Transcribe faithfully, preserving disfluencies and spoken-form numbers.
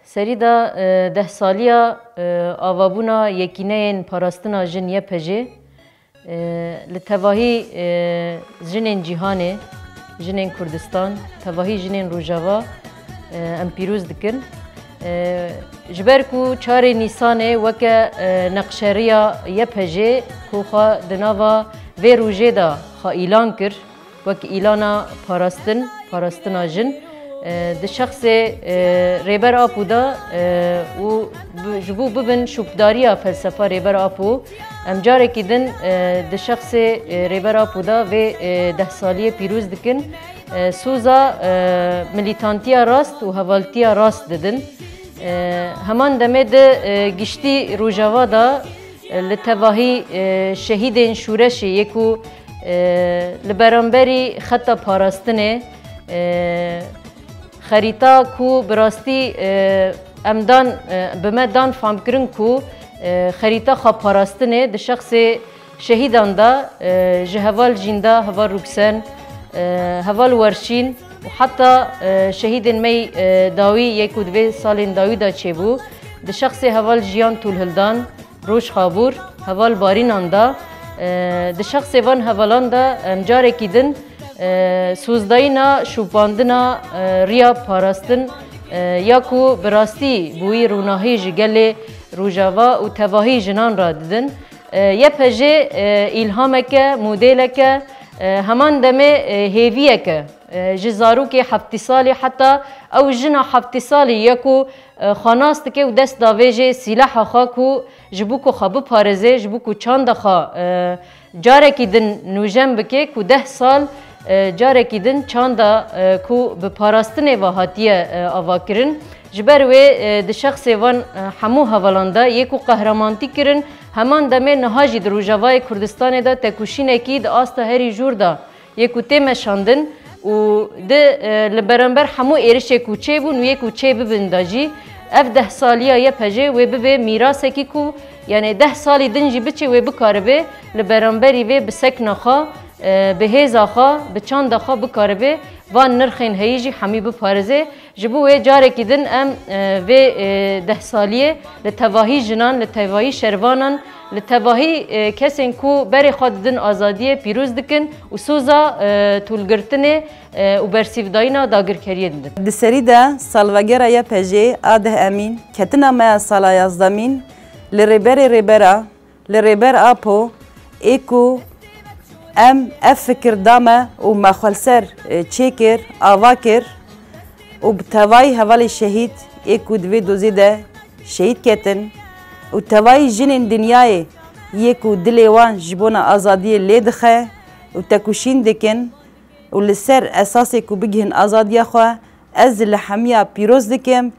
Serî de, e, deh saliya, e, avabûna Yekîneyên Parastina Jin, Y P J, e, li tevahî, e, jinên cîhanê, jinên Kurdistan, tevahî jinên Rojava, e, em pîroz dikin. E, ji ber ku çarê Nîsanê weke, e, neqşeriya Y P J ku xwe di nava vê rojê de xwe îlan kir, wek îlana parastin, parastina jin, e, di şexsê, e, Rêber Apo de, e, û bi-, ji bo bibin şopdariya felsefa Rêber Apo, em carekî din, e, di şexsê, e, Rêber Apo de vê, e, deh saliyê pîroz dikin. E, soza, e, milîtantiya rast û hevaltiya rast didin. E, heman demê de, e, giştî Rojava de, e, li tevahî, e, şehîdên şûreşê yê ku, e, li beramberî xeta parastinê, e, xerîta ku bi rastî, e, em dan, e, bi me dan famkirin ku, e, xerîta xwe parastinê di şexsê şehîdan de, e, ji heval Jînda, heval Rûksen, e, heval Werşîn û heta, e, şehîdên me yê, e, dawî yê ku di vê salên dawî de çêbû, di şexsê heval Jiyan Tûlhildan, Roj Xabûr, heval Barînan de, e, di şexsê van hevalan de em carekî din, e, sozdayîna şopandina, e, riya parastin, e, ya ku bi rastî bûyî rûnahî ji gelê Rojava û tevahî jinan re didin. E, Y P J, e, îlhameke, modêleke, e, heman demê, e, hêviyeke, e, ji zarokê heftî salî heta ew jina heftî salî ye ku, e, xwe nas dike û dest davêjê sîlaha xwe ku ji bo ku xwe biparêze, ji bo ku çanda xwe, e, carekî din nûjen bike ku deh sal, e, carekî din çanda, e, ku bi parastinê ve hatiye, e, avakirin. Ji ber wê, e, di şexsê van, e, hemû hevalan de yê ku qehramantî kirin, heman demê niha jî di Rojavayê Kurdistanê de tekoşînekî di asta herî jûr de yê ku tê meşandin û di, e, li beramber hemû êrişê ku çêbûn û yê ku çê bibin de jî ev deh saliya Y P J wê bibe mîrasekî ku, yanê deh salî din jî biçe wê bikaribe li beramberî vê bi sekna xwe, e, bi hêza xwe, bi çanda xwe bikaribe van nirxên heyî jî hemî biparêze. Ji bo wê carekî din em, e, vê, e, deh saliyê li tevahî jinan, li tevahî şervanan, li tevahî, e, kesên ku berê xwe didin azadiyê pîroz dikin û soza, e, tûlgirtinê, e, û bersîvdayîna dagirkeriyê didin. Di serî de salvegera Y P J a deh emîn, ketina me ya sala yazdemîn, li rêberê rêbera, li Rêber Apo ê ku em ev fikir da me û me xwe li ser, e, çêkir, ava kir û bi tevayî hevalê şehîd ê ku di vê dozê de şehîd ketin û tevayî jinên dinyayê yê ku dilê wan ji bona azadiyê lê dixe û tekoşîn dikin û li ser esasê ku bigihin azadiya xwe, ez li hemiya pîroz dikim